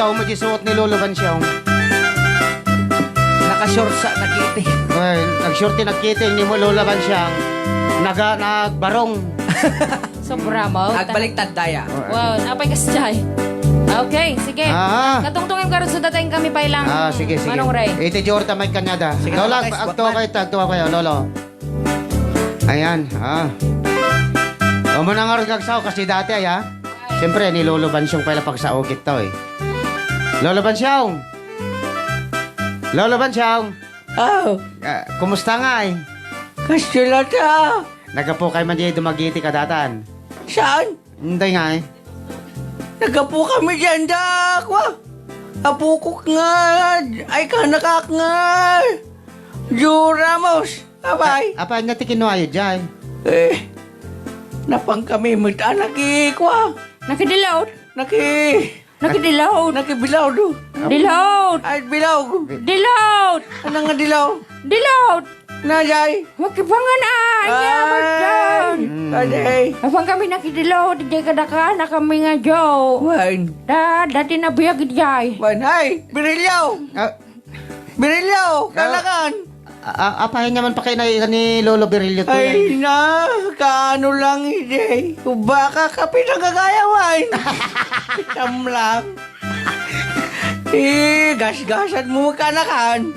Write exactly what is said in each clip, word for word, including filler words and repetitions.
Amo di suot ni Lolo Bansiaw. Naka-short sa nakiti. Ay, nag-short ti nakiti ni mo Lolo Bansiaw. Naga-, nagbarong. Sobra mo. Agbaliktad daya. Wow, napay kasjay. Okay, sige. Aha. Katungtungin ka rin, sudatayin kami pa ilang Ah, sige, sige. Manong Ray. Iti Jordan may kanyada. Sige, Lola, okay, agtuo kayo, agtuo kayo, Lolo. Ayan, ah. Amo na nga rin kagsaw, kasi dati, ay, ah. Siyempre, ni Lolo Bansyong pala pagsaugit to, eh. Lolo Bansyong! Lolo Bansyong! Oh. Ah, kumusta nga, eh? Kastilata. Nagapu kayo man di dumagiti kadatan? Saan? Hindi nga, eh. Nagapu kami diyan, da, kwa. Apukok nga, ay, kanakak nga. Joe Ramos, apay. A-, apay, anya ti kinuayo, jay? Eh, napang kami met a naki-, kwa. Nakidilaw. Naki-, Nakidilaw. Nakibilaw, do. Dilaw. Ay, bilaw. Dilaw. Ano nga dilaw? Dilaw. Na, jay? Makibangan, ah. Anya, Ay. Mardan. Mm. Aday. Napang kami nakidilaw, di kadaka, na kami nga, Joe. Wan. Da, dati na biyag, jay. Wan, ay, birilyo. Ah. Birilyo, Ah. kanakan. A-, a-, apay anya man pa kayo na ni Lolo Birilyo to Ay, yan? Na, kaano lang, ide. Baka kape na gagayawan. Tam lang. Eh, gasgasan mo kanakan.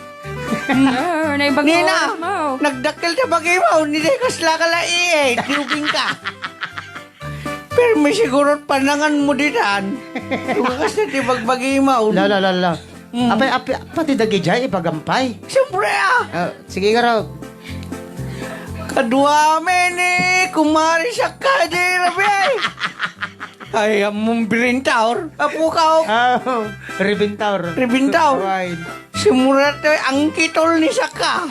Ah, naibag Nina, oras mo. Nagdakkel ta bagi mo, ni de kasla ka la iit, diubing ka. Permi siguro panangan mo ditan. Tumakas na ti bagbagi mo. La, la, la, la. Mm. Apay, apay, pati dagijay, ipagampay. Siyempre, ah. Ah, sige, Garo. Kaduami ni Kumari Sakadi, Rabi. Ay, among birintaor. Apo ka, oh. Ah, ribintaor. Ribintaor. Wine. Simurat, eh, ang kitol ni Saka.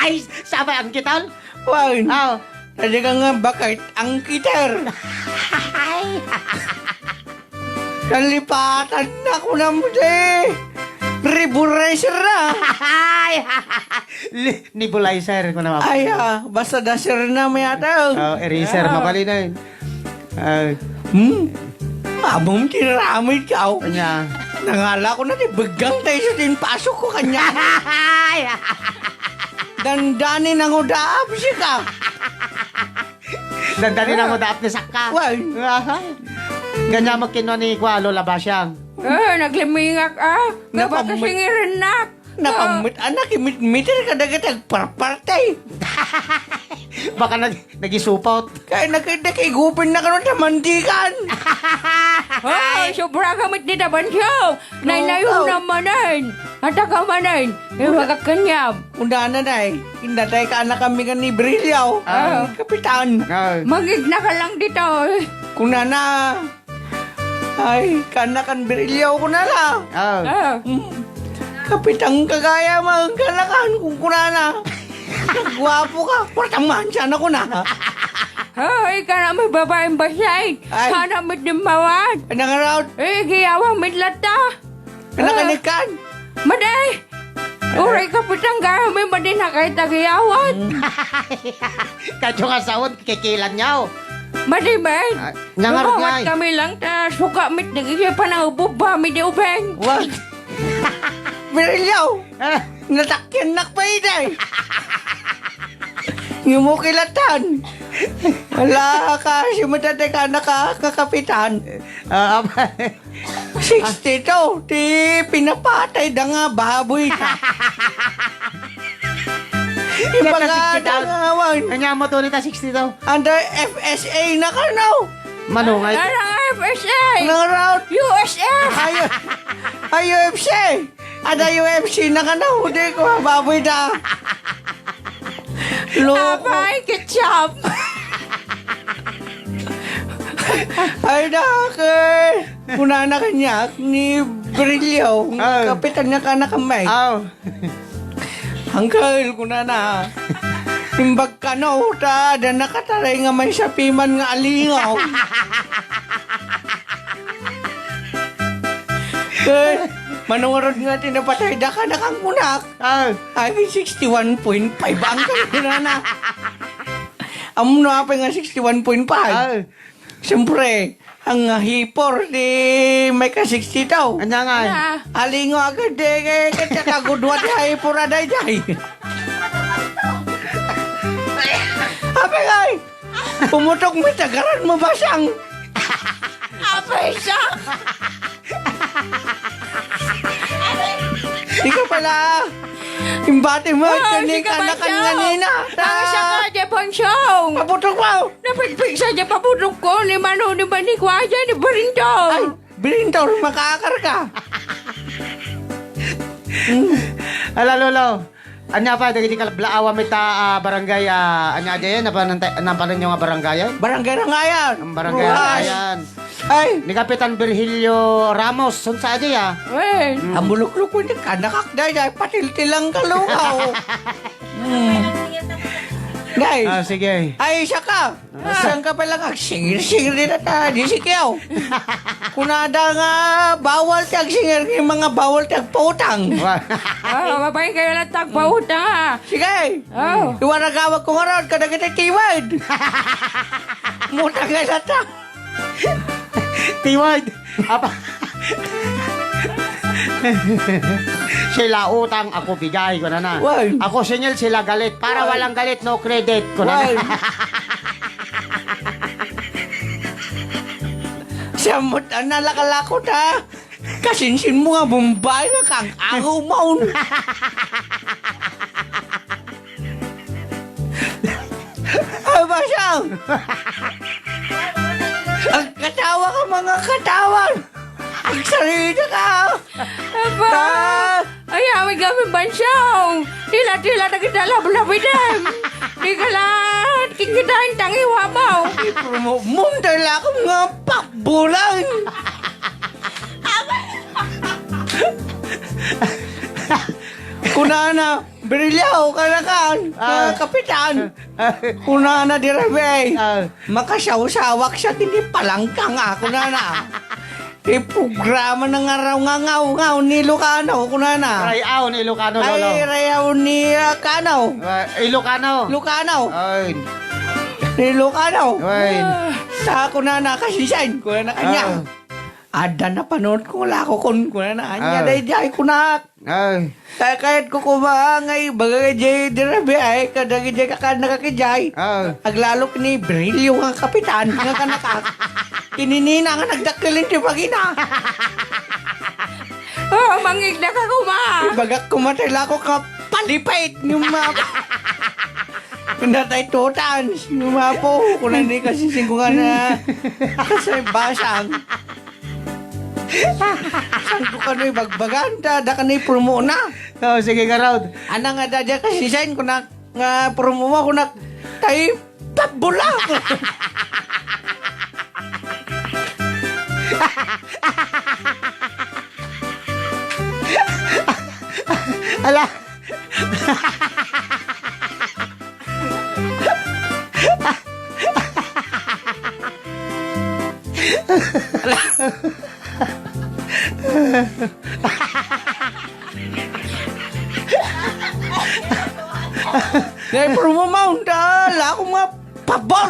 Ay, sabay ang kitol? Wine. Ah. Talaga nga, bakit? Ang kiter. Ay. Nalipatan na ko na mo, eh. Riburaser na. Ay. Li-, nebulizer ko na. Ay, ah, basta dasher na may ata. Oh, eraser, Ah. mabalin na yun. Ah. Hmm? Abong tinaramid ka, oh. Kanya. Nangala ko na, di begang tayo sa din pasok ko, kanya. Ay. Dandani nangudaap siya ka. Dandani Ah. nangudaap ni Sakka. Why? Aha. Kanya mo kinuha ni Kuya Lola Basyang. Ah, naglimingak, ah. Napamut- Napakasingirinnak. Napamut-, anak, imit-miter ka dagat agparparte. Baka nag-, nagisupot. Kaya nag-, nakigupin na karon sa mandikan. Hoy, sobra ka met dita, Bansyong. Nay, Oo. Nayo na manen. Ata ka manen. Iwagak kanyam. Unana, nay. Indatay ka anak kami nga ni Brilio. Ah. Kapitan. Ah. Mangigna ka lang dito, eh. Kunana. Ay, kanakan Brilio, kunana. Ah. Ah. Mm. Kapitan ka gaya, man, kanakan, kung kunana. Guwapo ka. Kwartang mansa na, kuna. Hoy, kana may babaeng basyain. Ay. Kana may dimmawat. Ay, nangaraot. Eh, giyawa may lata. Anak, Ah. Anikan? Madi! Uray kapitan gaya may madi na kay tagiyawan. Kadyo nga saon, kikilan niya, oh. Madi, men. Ah, nangarot Lumawat nga, eh. Kami lang, ta suka mit, nagigil pa na ububba, mi di ubeng. What? Birilyo! Ah. Natakyan nak pa, iday! Ngumukilatan! Wala ka, si Madadagana ka, kakapitan. Ah, apa? Sixty-two, ti pinapatay da nga baboy ta. Ibaga da nga awan. Anya mo to nita sixty-two? Under F S A na ka, no? Manungay. Anong F S A? Nang round. U S F. Ay, ay, U F C. Ada U F C na ka, no? Di ko, baboy da. Loko. Abay, ketchup. Ay, dake. Kunana kaniak ni Brilio, Ah. Kapitan nga kana kamay. Aw. Uncle, kunana. Imbag kano, ta, da nakataray nga may sapiman nga alingaw. Eh, manungurod nga tinapatay da ka nakangkunak. Ah. Ay, sixty-one point five ang kunana. Amo na pa nga sixty-one point five. Ah. Siyempre, ang hipor ti may kasiksi tao. Anya nga? Ala. Alingo agad di, eh, kaya kagudwa ti hipor a daydiay. Apay ngay! Pumutok mo, tagaran mo, basang! Apay siya! Ikaw pala, imbati mo, ah, kani sige, kanakan Bansong. Nga nina. Ang siya ka, di, Bansong. Paputok mo! Napigpigsa di paputok ko, ni Mano, ni Manikwa, di, ni Barindor. Ay, Barindor, makaakar ka. Ala, Lolo. Anya pa, dagiti kalablaawan met ta, ah, barangay, ah, anya diay, napanan-, napanan nyo nga barangay, ay? Barangay Rangayan. Ang barangay Ruas. Rangayan. Ay. Ni Kapitan Virgilio Ramos, son sa diay, ah. Wen. Mm. Ang buluklok ko, hindi ka nakakday, ay patiltilang kalugaw. Mm. Guys. Ah, sige. Ay, siya ka. Saan ka pala agsingir-singir dita ta? Di si Kiyaw. Kunada nga bawal ti agsingir, nga mga bawal ti agpautang. Wa- Ah, mabay kayo lang tagpautang, ah. Sige. Oh. Iwaragawag ko nga raw, kadagiti tiwad. Mutang nga lata. Tiwad. Apa? Sila utang, ako bigay, kunana. Why? Ako singil, sila galit. Para Why? Walang galit, no credit, kunana. Why? Siya mo, ah, nalakalakot, ha? Kasinsin mo nga, Bombay nga kang angaw maun. Aba siya! Agkatawa ka, mga katawan! Agsarita ka! Aba! Ah! Ay, amin kami, Bansong! Tila-tila na kita lablabidem! Di ka lahat, kikitahin tangiwa mo! Ipromote mo, dahil ako nga pakbulan! Kunana, Brilyaw, kanakan, ah, mga kapitan. Ah. Kunana, di rabi, ay. Ah. Makasawsawak siya, tini palangkang ako na na. Ti programa na nga raw nga ngaw-ngaw ni Lucano, kunana. Rayaw ni Lucano, Lolo. Ay, rayaw ni, ah, Kano. Ah, Ilocano. Lucano. Ay. Ni Lucano. Ay. Sa kunana, kasisan, kunana kanya. Ah. Adda napanunot ko, wala ko kun, kunana, anya, ah, daydiay, kunak. Ay. Kay kayat ko kuma nga ibaga jay di rabi ay kadagiti kakan nakakijay. Ah. Aglalok ni Brilio nga kapitan nga kanaka. Kininina nga nagdakkel ti bagina. Oh, mangigda ka kuma. Ibagak kuma ti lako ka palipit nga ma-, natay tutan. Nga mapo, kuna ni kasi singko nga na. Kasi basang. Saan ko kano ibagbagan? Da, da kano ipromo na. Oo, sige, nga, Rod. Ana nga da, da kasi sign ko na, nga promo mo, ako na, tay, pabula! Ala! Dahil puro mo maunda, ala akong mga pabor.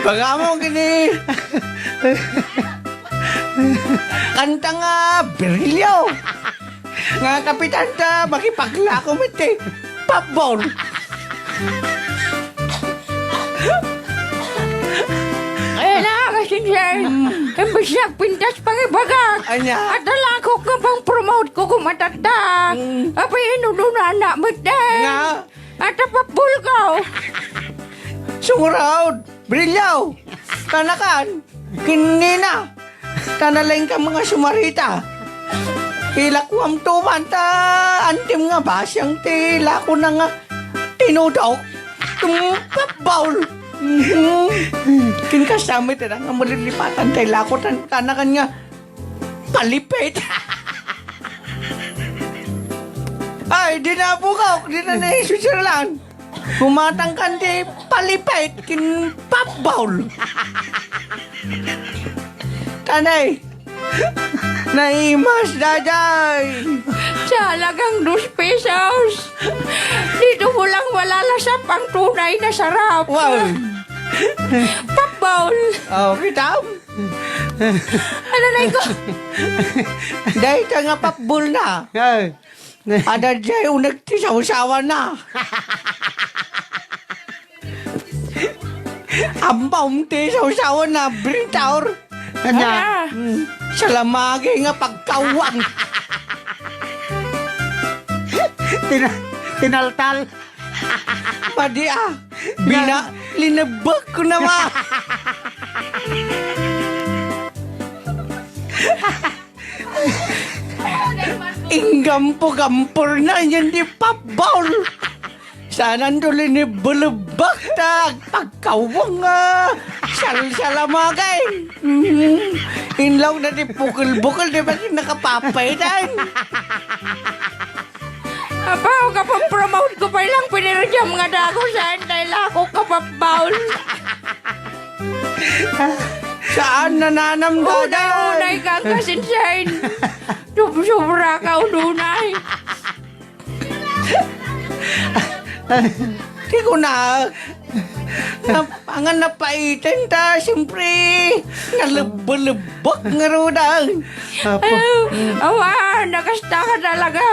Baga mo kini. Kanta nga, Berilio. Nga kapitan ta, makipaglako met ti pabor. Ay, na, kasinsian. Mm. Imbes na pintas pangibagak. Anya? At alakok nga pang-promote ko kumatatta. Mm. Apay, inudo na anak met, eh. Nga? At apapul ko. Sumuraod. Brilyaw. Kanakan. Kinina. Tanaleng ka mga sumarita. Ilakwam tuman ta antim nga basyang ti lako na nga tinudok. Tumpat baul. Mhm. Kinkasamit na nga malilipatan tay lako tan kanakan nga palipit. Ay, di na bukok, di na na Switzerland. Kumatang kan ti palipit kin pop bowl. Tanay, naimas, daday. Sa halagang dos pesos, dito mo lang malalasap ang tunay na sarap. Wow. Papbol! Oh, kitam? Ano na iko? Dahil ka nga papbol na. Ay. Ada jay uneg ti sawsawan na. Ampam ti sawsawan na, brintaur. Anya? Ah. Mm. Salamagi nga pagkawang. Tina-, tinaltal. Madi, ah. Bina-, linebbek ko na, ma. Inggampo-gampor na, yan di papbol. Saan ang tuloy ni bulubak ta pagkawang, ah, salsalamagay. Mhm. Inlaw na di pukul-bukul, di ba nakapapay na? Apaw, kapag-promote ko pa ilang pinirjam nga dago, saan tayo lako kapapbol? Saan nananam, Unay, daday? Unay ka, kasinsain. Sub-, sobra ka, ununay. Ti ko na, na, pangan napaiten ta, siyempre, nalebelebek nga ruda. Apo. Ay, awa, nakasta ka talaga.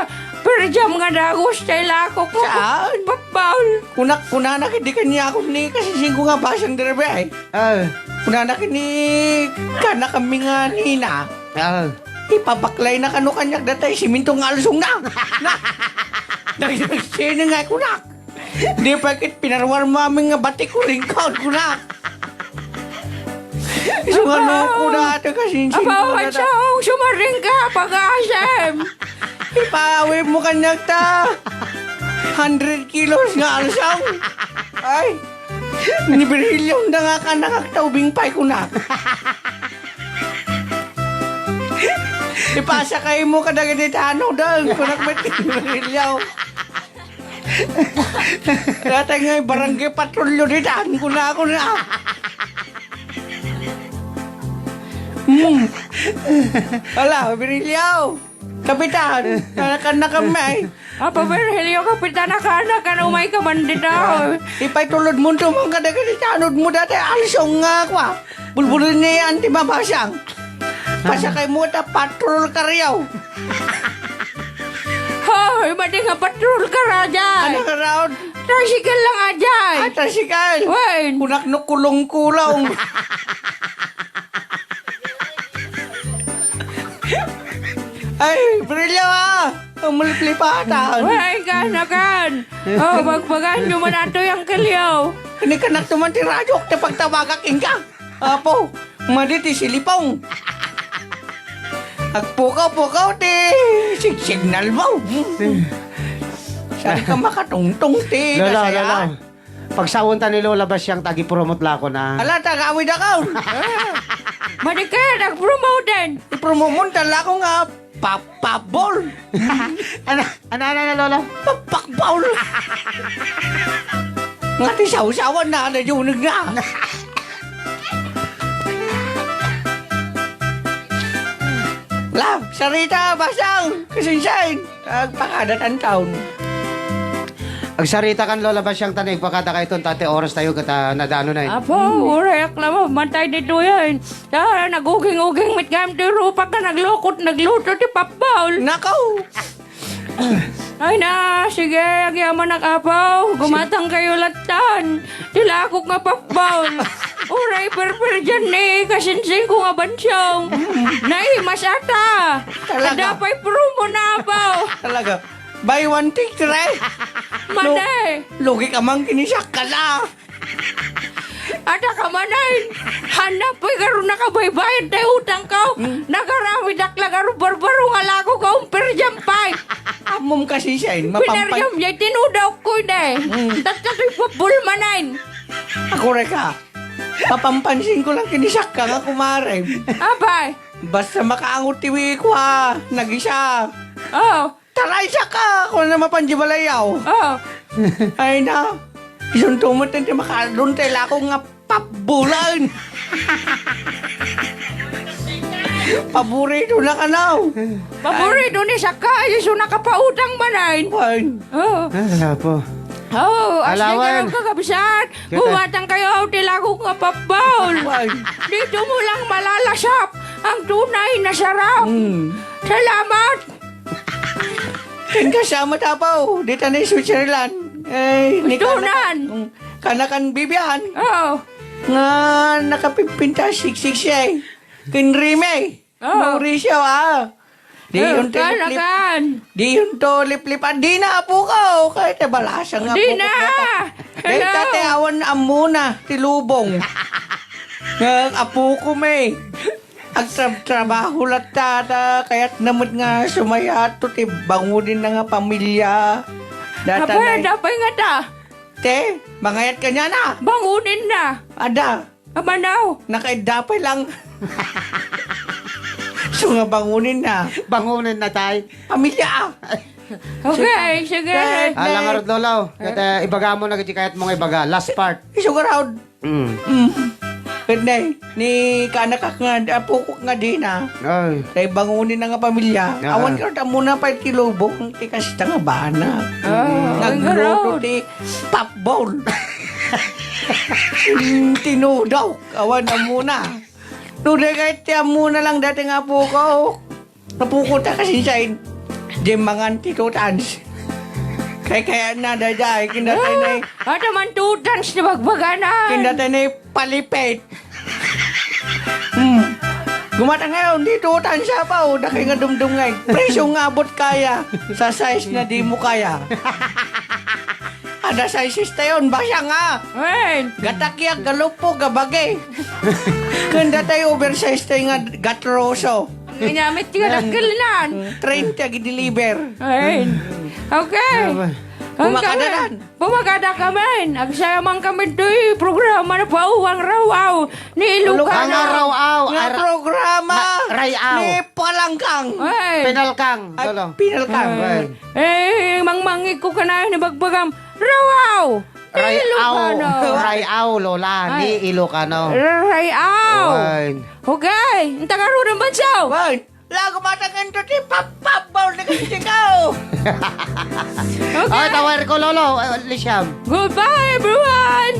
Pero diyam nga dagos, tay lakok mo. Saan? Papbol. Kunak, kunana, di kanya ako ni, kasi singko nga basang dirabi ay. Ah. Kunana kini, kana kami nga nina. Ah. Ipabaklay na kano kanyak datay siminto nga alsong na. Na, nagsagsina nga kunak. Di pa kit pinarwar mo amin nga batik ko ringkaw, kunak. Isu nga Apo! Nuko na ato kasinsin Apo, ko na. Atsong, sumaring ka, pag-aasem. Ipaawid mo kanyak ta. Hundred kilos nga alsong. Ay. Ni Virgilio, da nga ka nakaktaubing pay kunak. Ipasakay mo kadagiti tano, dang, kunak met ni Virgilio. Datay nga barangay patrolyo ditan, kuna, kuna. Hmm. Ala, Virgilio. Kapitan, anak-anak kami. Apo Virgilio, Kapitan, anak-anak, ano may kaman dita? Ipay tulod mo, tumang ka dagiti tanod mo dati, alsong nga kwa. Bulbulin ni Auntie Mabasang. Pasakay mo ta patrol karyaw. Hoy, madi nga patrol ka, Rajan. Ano ka raon? Tricycle lang, Ajay. Ah, tricycle. Wen. Kunak no kulong-kulong. Ay, Brillo, ah! Ang maliplipatan. Ay, kan, kan. Oh, bagbagan nyo man ato yung kaliyaw. Ini kanak naman ti radyo, ti pagtawagak, inka. Apo, madi ti silipong. Agpukaw-pukaw ti sig-, signal mo. Saan ka makatungtong ti Lola, kasaya? Lola. Pagsaon ta ni Lola Basyang, tagi-promote la ako na. Ala, tagawid ako. Madi ka, nag-promote din. I-promote mo, tala ko nga, papabol. Ano, ano, ano, ano, Lola? Papakbol. Nga ti sawsawan na, ano, yun nga. La, sarita, basang, kasinsain. Agpakada tantaon. Agsarita kan Lola Basyang ta, agpakada kayton, ta ti oras tayo ket, ah, nadano na, eh. Apo, uray ak la mabantay ditoyen. Ta, naguging-uging met gayam ti rupak ta naglukot, nagluto ti papbol. Nakaw! Ay na, sige, agyamanak, Apo. Gumatang kayo latan. Ti lakok nga papbol. Uray perper dyan ni kasinsing ko nga bansong. Naimas ata. Talaga? Ada pa'y promo na, Apo. Talaga? Buy one, take three. Madi. Lu-, lugi ka man, kinisyak ka na. Ada ka manen. Hanap, eh, garo nakabaybayad na utang ko. Hmm. Nagarawidak la garo barbaro nga lako ka umpir dyan pa'y. Amom kasi siya, eh, mapampan- Pinariam niya, tinudaw ko, eh. Hmm. Tatlo kay papbol manen. Ako reka. Mapampansin ko lang kinisyak ka nga kumare. Abay. Basta makaangot ti wiko, ha. Nagisa. Oh. Taray, saka! Ako na mapan di balayaw. Oh. Ay na. Isunto mo ti makadun ti lako nga papbulan. Paborito na kanaw. Paborito ni saka, isu nakapautang manen. Wan. Oh. Ah, wala po. Oh, as Alawan. Di kayo kakabsat, Kita. Bumatang kayo ti lagok nga papbol. Why? Dito mo lang malalasap ang tunay na sarap. Mm. Salamat. Ken kasama tapaw, dita ni Switzerland. Eh, ni Gusto Kanakan, nan. Mm, Kanakan Bibian. Oh. Nga nakapipinta siksik siya eh. Ken Rime. Oh. Mauricio, ah. Di Oh, yun to liplip-, kanakan. Di yun to liplipan. Di na, apo ko. Kahit na balasa nga Di apo ko na. Kata. Dahil Hello. Tate, awan amuna, ti lubong. Nga, apo ko, may. Agtrab-trabaho latta, ta, kaya't naman nga sumayat to, ti bangunin na nga pamilya. Data Apay, na, dapay nga ta. Te, mangayat ka niya na. Bangunin na. Ada. Amanaw. Nakaidapay lang. So nga bangunin na. Bangunin na, tay. Pamilya, ah. Okay, sige. Dahil Ala nga rod, Lolo. Ket, eh, ibaga mo na, iti kayat mo nga ibaga. Last part. Iso ka raod. Mm. Mm. Ket, nay, ni kanakak nga, apokok nga di na. Ay. Tay bangunin na nga pamilya. Ah, Awan ah. Ka raod, amuna pay ti lubong, ti kasta nga bana. Ah, Nagluto ang ti Papbol. Tinudok. Awan amuna. No, di kahit ti amuna lang dati nga apo ko. Apo ko ta kasinsain. Di mangan ti tutans. Kay kaya na, dayday. Kindatay na eh. Ada man tutans ti bagbagana. Kindatay na eh, palipit. Hmm. Gumata ngayon, di tutan siya pa, o, dakay nga dumdum nga, eh. Presyo nga abot kaya, sa size na di mo kaya. Ada sizes tayon, basta nga. Wen. Gatakyag, galupo, gabagi. Kanda tayo oversize tayo nga gatroso. Ginamit ti kadakkel nan. Train ti agi-deliver. Wen. Okay. Ano ba? Ang Kumakada kami. Nan. Pumakada kami. Agsaya man kami ti programa na Pauwang Rawaw ni Ilocano. Ang Rawaw, Nga ar-, programa na, Rayaw. Ni Palangkang. Ay. Pinalkang, Ay, Lolo. Pinalkang. Ay. Ay. Eh, mangmangik ko ka na, ni Bagbagam. Rawaw! Rayaw. Ilocano. Rayaw, Lola, ni Ay. Ilocano. Rayaw! Ay. Okay, ang taga Rurang Bansaw. Wen. Lago matangin to ti papapbol ni Kastikaw. Okay. Ay, tawer ko, Lolo. Eh, Lisiam. Goodbye, everyone!